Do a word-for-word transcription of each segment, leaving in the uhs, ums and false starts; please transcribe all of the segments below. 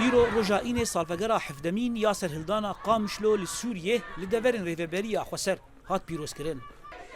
Îro roja înê salvegera hevdemîn ya serhildana Qamişlo li Sûriyê li deverên Rêveberiya Xweser hat pîrozkirin.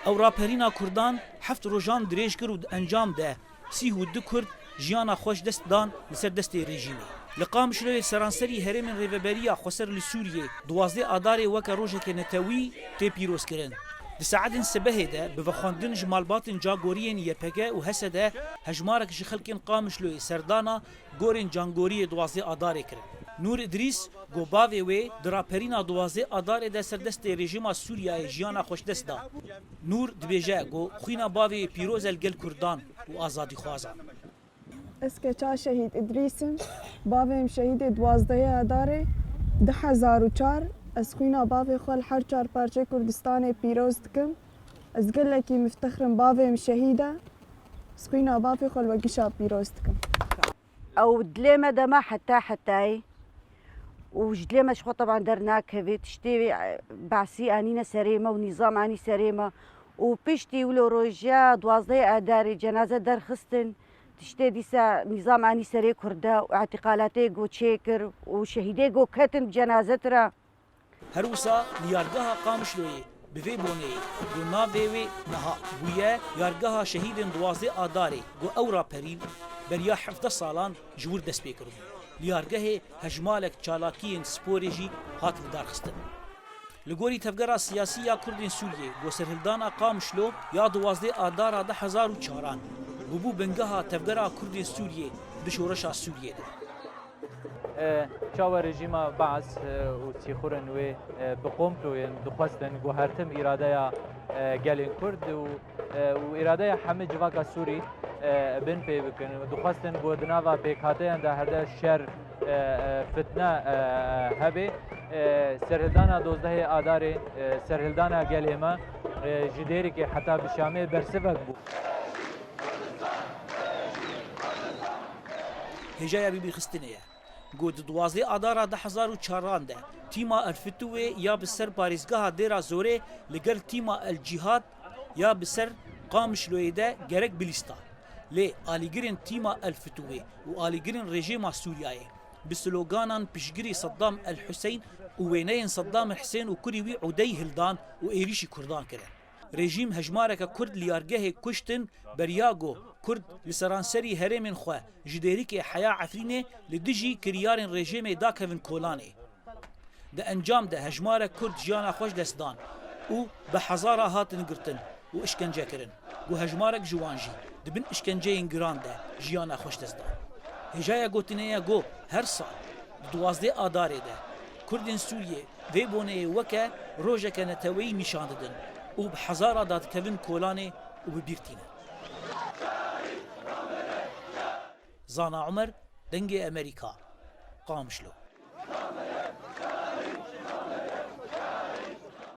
Ew raperîna Kurdan heft rojan dirêj kir û di encam de sîh û du Kurd jiyana xwe ji dest dan li ser destê rejîmê. Li Qamişloyê seranserî herêmên Rêveberiya Xweser li Sûriyê duwazdeh Adarê weke rojeke netewî tê pîrozkirin. Di saetên sibehê de bi vexwendin ji malbatên cagoriyên Y P G û H S D hejmarek ji xelkên Qamişloyê serdana gorên cangoriyê duwazdeh Adarê kirin. Nûr Idrîs got bavê wê di raperîna duwazdeh Adarê de ser destê rejîma Sûriyeyê jiyana xwe ji dest da. Nûr dibêje got xwîna bavê wê pîroz e li gel Kurdan û azadîxwazan. Ez keça Şehîd Îdrîs im. Bavê min şehîdê duwazdehê Adarê du hezar û çar. Ez xwîna bavê xwe li her çar parçeyê Kurdistanê pîroz dikim. Ez gelekî miftexir im bavê min şehîd e. Ez xwîna bavê xwe li we gişa pîroz dikim. Ew dilê me de ma heta hetayê û ji dilê me ji xwe teban dernakeve. Tiştê wê, e, behsî anîne serê me û nîzam anî serê me û piştî wilo roja duwazdehê Adarê cenaze derxistin. Tiştê dîsa nîzam anî serê Kurda û îtîqalatê go çêkir û şehîdê go ketin cenaze tira. Her wisa li yargeha Qamişloyê bi vê boneyê ku navê wê niha bûye yargeha şehîdên duwazdeh Adarê ku ew raperîn beriya hevdeh salan ji wir dest pê kiribû. Li yargehê hejmarek çalakiyên sporê jî hat lidarxistin. Li gorî tevgera siyasî ya Kurdên Sûriyê ku serhildana Qamişlo ya duwazdeh Adara du hezar û çaran bûbû bingeha tevgera Kurdên Sûriyê di şoreşa Sûriyê de. E, çawa rejîma Baas, e, û sîxurên wê, e, bi komployên dixwestin guhertin îradeya, e, gelên Kurd û, e, û îradeya hemî civaka Sûrî, e, bin pê bikin. Dixwestin ku di nava pêkhateyan de herde şer, e, e, fitne, e, hebe. E, serhildana dozdehê Adarê, e, serhildana gelê me, e, ji Dêrikê heta bi Şamê bersivek bû. Hêjaya bibîrxistinê ye ku di duwazdeh Adara du hezar û çaran de tîma El Fituwê ya bi ser parêzgeha Dêra Zorê li gel tîma El Cîhad ya bi ser Qamişloyê de gerek bilîsta. Lê alîgirên tîma El Fituwê û alîgirên rejîma Sûriyeyê bi sloganan piştgirî Seddam El Huseyn û wêneyên Seddam El Husên û kurî wî Udey hildan û êrîşî Kurdan kirin. Rejîm hejmareke Kurd li yargehê kuştin, beriya ku Kurd li seranserî herêmên xwe ji Dêrikê heya Efrînê li dijî kiryarên rejîmê dakevin kolanê. Di encam de hejmarek Kurd jiyana xwe ji dest dan û bi hezara hatin girtin û işkence kirin, ku hejmarek ji wan jî di bin işkenceyên giran de jiyana xwe ji dest dan. Hêjaya gotinê ye ku her sal di duwazdeh Adarê de Kurdên Sûriyê vê boneyê weke rojeke neteweyî nîşan didin û bi hezara dadikevin kolanê û bi bîr tînin. Zana Umer, Dengê Amerîka, Qamişlo.